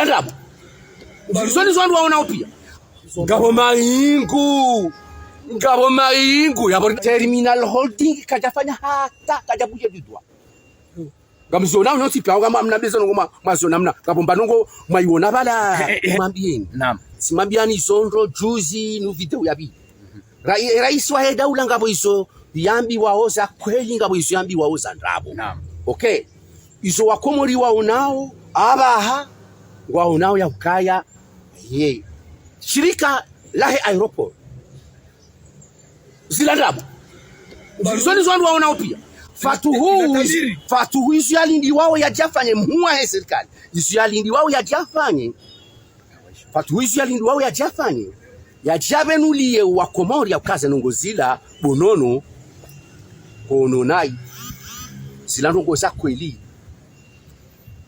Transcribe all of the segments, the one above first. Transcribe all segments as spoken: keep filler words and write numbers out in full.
Ndrabo. Izo ndizo wandru waonao pia. Ngapvo maingu. Ngapvo maingu. Yapvo Terminal Holding kadjafanya hata, kadja bouger du doigt. Ngamzionao nyontsi pia, ngamwamna beza ndrongoo mwa, mwaziona mna. Ngapvo mba ndrongoo mwaiona pvala, eh, eh, eh, mwambieni. Naam. Tsimwambiani izo ndro juzi, nu video ya pvili. Rai-, raisi wahe daula ngapvo izo yambiwao za kweli, ngapvo izo yambiwao za ndrabo. Naam. Okay. Izo wakomori waonao, apvaha, ngwaonao ya ukaya, ye shirika lahe aéroport. Zila ndrabo. Izo ndizo wandru waonao pia. Fatuhu, Fatuhu izo yalindiwao yadjafanye mhuu wahe sirikali. Izo yalindiwao yadjafanye. Fatuhu izo yalindiwao yadjafanye. Yadjapvenuliye wakomori ya ukaza ndrongoo zila bo Nono, bo Nonayi. Zila ndrongoo za kweli.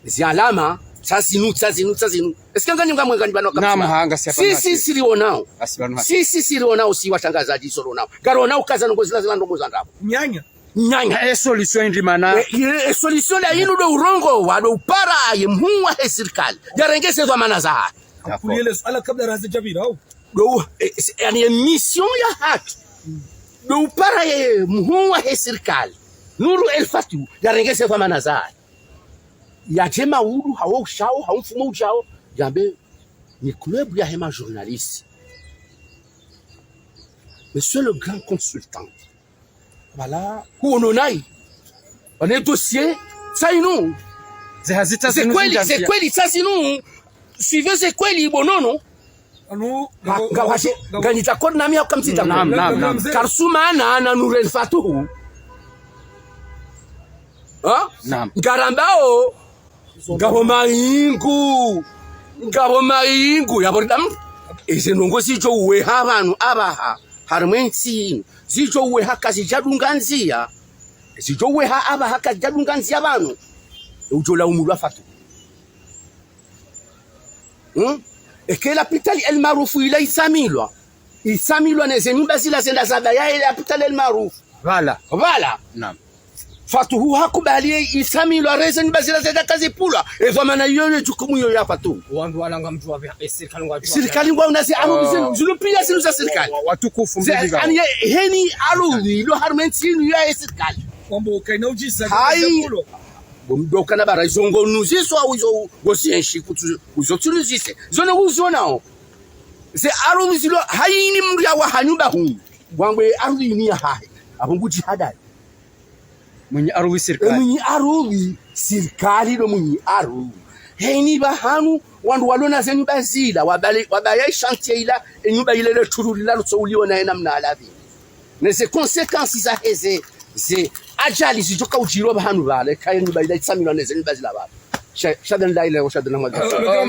Zi alama, tsa zinu, tsa zinu, tsa zinu. Est-ce que nganyi ngamwe nganyi pvanu kabisa? Naam, ha, ngasi hapvanu. Si, si, si rionao. Ngasi hapvanu. Si, si, si rionao, si watrangazadji izo rionao. Ngarionao ukaza ndrongoo zila, zila ndrongoo za ndrabo. Nyanya. Nyanya. E solution ndi mana. E, e, e solution la inu ndo urongowa, ndo upara ye mhuu wahe sirikali. Yarenge ze dhwamana zahe. D'accord. Kuliele suala kabla razi djapvira, au? Ndo, e, e, yaani e mission yahatru. Ndo upara ye mhuu wahe sirikali. Nour El Fath, yarenge ze dhwamana zahe. Yadje maudu, hau ushao, hau mfumo ushao, yambe, ni club yahe ma journalistes. Monsieur le grand consultant. Voilà. Huono nayi. Wane dossier, tsa inu. Ze hazi tsa zinu. Ze kweli, ze kweli, tsa zinu. Suivez ze kweli, bo Nono. Anu, ha, nga, nga, washe, nga, nganyi d'accord nami hau kamtsi d'accord? Naam, naam, naam. Karisumana na Nour El Fath. Ha? Naam. Ngarambao, ngapvo maingu. Ngapvo maingu. Yapvo ridam. Eze ndrongoo zidjo uweha pvanu apvaha. Harimwa entsi inu. Zidjo uweha kazidjadunga ndzia. Zidjo uweha apvaha kazidjadunga ndzia pvanu. Udjo laumulwa Fatuhu. Hmm? Eka lapitali El Maarouf ila itsamilwa. Itsamilwa neze nyumba zila zenda zabaya e lapitali El Maarouf. Pvala. Pvala. Naam. Fatuhu hakubali itsamilwa, reze nyumba zila zenda kazipvulwa. E dhwamana iyo, ye jukumu iyo ya Fatuhu. Wandru wala ngamdjuwa pia, e sirikali ngwa, sirikali ngwa unazi amu, ah, zinu, zinu pia zinu za sirikali. Wa-, watukufu. Ze, mbiga. Ani ye, heni ardhwi ilo harimwa entsi inu ya e sirikali. Wambo kaina udjisa. Hayi. Bo mdru kana bara izo ngo nuziswa uzo, ngo sienshi kutsu, uzo tsunuzise. Zo no uzo nao. Ze ardhwi zilo, hayini mdru yawaha nyumba hunu. Wangwe ardhwi ini yahahe. Apvo ngudjihadaya. Mwenye ardhwi sirikali. E mwenye ardhwi sirikali ndo mwenye ardhwi. Heni pvahanu, wandru walona ze nyumba zila, wabale, wabaya e chantier ila, e nyumba ila le turu lila lutso uliona ena mna alavi. Neze conséquences zaheze, ze ajali zidjoka udjiri pvahanu pvala, eka e nyumba ila itsamilwa neze nyumba zila pvala. Sha-, shadran la ilaha illa huwa shadran la